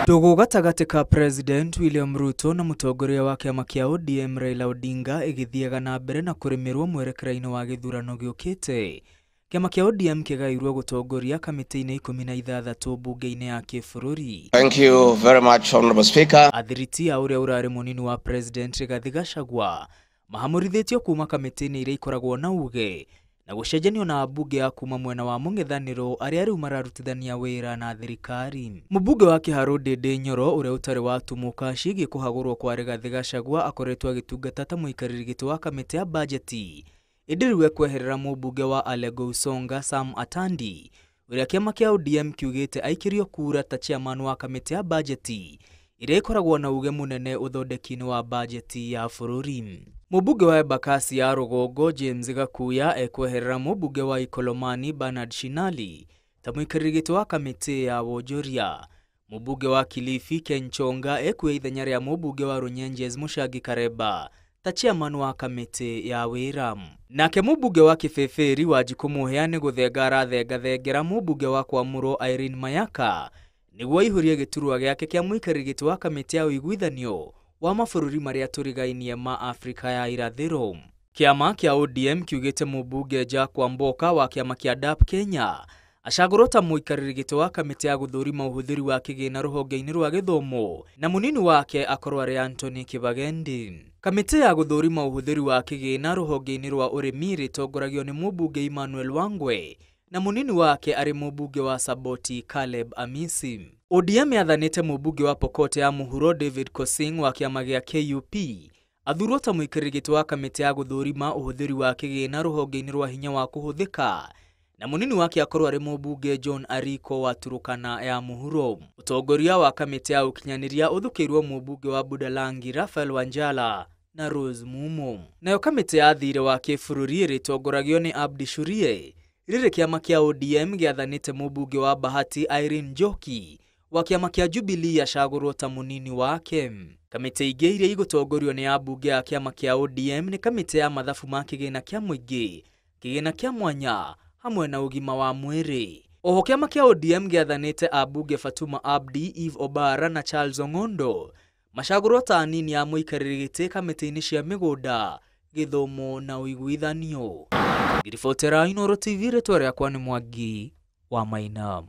Ndũgũ gatagatĩ ka President William Ruto na mũtongoria wa kĩama kĩa ODM Raila Odinga ĩgĩthiaga na mbere na kũrĩmĩrwo mwerekera-inĩ wa gĩthurano gĩũkĩte. Kĩama kĩa ODM kĩgaĩirwo gũtongoria kamĩtĩ-inĩ 16 mbunge-inĩ ya kĩbũrũri. Thank you very much, Honorable Speaker. Athiriti a ũrĩa ũrarĩ mũnini wa President Rigathi Gachagua mahamũrithĩtio kuma kamĩtĩ-inĩ iria ikoragwo na uge na gũcenjanio na ambunge a kuma mwena wa mũng'ethanĩro arĩa rĩu mararutithania wĩra na thirikari. Mũmbunge wa Kĩharũ Ndĩndĩ Nyoro ũrĩa ũtarĩ watumũka ciĩgiĩ kũhagũrwo kwa Rigathi Gachagua akoretwo agĩtungata ta mũikarĩri gĩtĩ wa kamĩtĩ ya bajeti, ĩndĩ rĩu ekweherera mũmbunge wa Alego Usonga Sam Atandi ũrĩa kĩama kĩa ODM kiugĩte aikĩrio kura ta chairman wa kamĩtĩ ya bajeti ĩrĩa ĩkoragwo na uge mũnene ũthondeki-inĩ wa bajeti ya bũrũri. Mũmbunge wa Embakasi ya Rũgongo James Gakuya ekweherera mũmbunge wa Ikolomani Bernard Shinali ta mũikarĩri gĩtĩ wa kamĩtĩ ya wonjoria. Mũmbunge wa Kilifi Ken Chonga ekuoya ithenya rĩa mũmbunge wa Runyenjes Mũchangi Karemba ta chairman wa kamĩtĩ ya wĩra. Nake mũmbunge wa Kĩbĩbĩri Wanjikũ Mũhĩa nĩ gũthenga arathengathengera mũmbunge wa Kwamũrwo Irene Mayaka nĩguo aihũrie gĩturwa gĩake kĩa mũikarĩri gĩtĩ wa kamĩtĩ ya ũiguithanio wa mabũrũri marĩa tũrigainie ma Afrika ya irathĩro. Kĩama kĩa ODM kiugĩte mũmbunge Jack Wamboka wa kĩama kĩa DAP Kenya acagũrwo ta mũikarĩri gĩtĩ wa kamĩtĩ ya gũthũrima ũhũthĩri wa kĩgĩna rũhonge-inĩ rwa gĩthomo na mũnini wake akorwo arĩ Anthony Kibagendi. Kamĩtĩ ya gũthũrima ũhũthĩri wa kĩgĩna rũhonge-inĩ rwa ũrĩmi rĩtongoragio nĩ mũmbunge Emmanuel Wangwe na mũnini wake arĩ mũmbunge wa Saboti Caleb Amisi. ODM yathanĩte mũmbunge wa Pokot ya mũhuro David Kosing wa kĩama gĩa KUP athurwo ta mũikarĩri gĩtĩ wa kamĩtĩ ya gũthũrima ũhũthĩri wa kĩgĩna rũhonge-inĩ rwa hinya wa kũhũthĩka na mũnini wake akorwo arĩ mũmbunge John Ariko wa Turukana ya mũhuro. Ũtongoria wa kamĩtĩ ya ũkinyanĩria ũthukĩirwo mũmbunge wa Budalangi Raphael Wanjala na Rose Mumo. Nayo kamĩtĩ ya thirĩ wa kĩbũrũri ĩrĩtongoragio nĩ Abdi Shurie. Rĩrĩ kĩama kĩa ODM gĩathanĩte mũmbunge wa Bahati Irene Njoki wa kĩama kĩa Jubilee acagũrwo ta mũnini wake. Kamĩtĩ ingĩ iria igũtongorio nĩ ambunge a kĩama kĩa ODM nĩ kamĩtĩ ya mathabu ma kĩgĩna kĩa mũingĩ, kĩgĩna kĩa mwanya hamwe na ũgima wa mwĩrĩ. Oho kĩama kĩa ODM gĩathanĩte ambunge Fatuma Abdi, Eve Obara na Charles Ong'ondo macagũrwo ta anini a mũikarĩri gĩtĩ kamĩtĩ-inĩ cia mĩgũnda, gĩthomo na ũiguithanio. Ngiribotera Inooro TV, rĩtwa rĩakwa nĩ Mwangi wa Maina.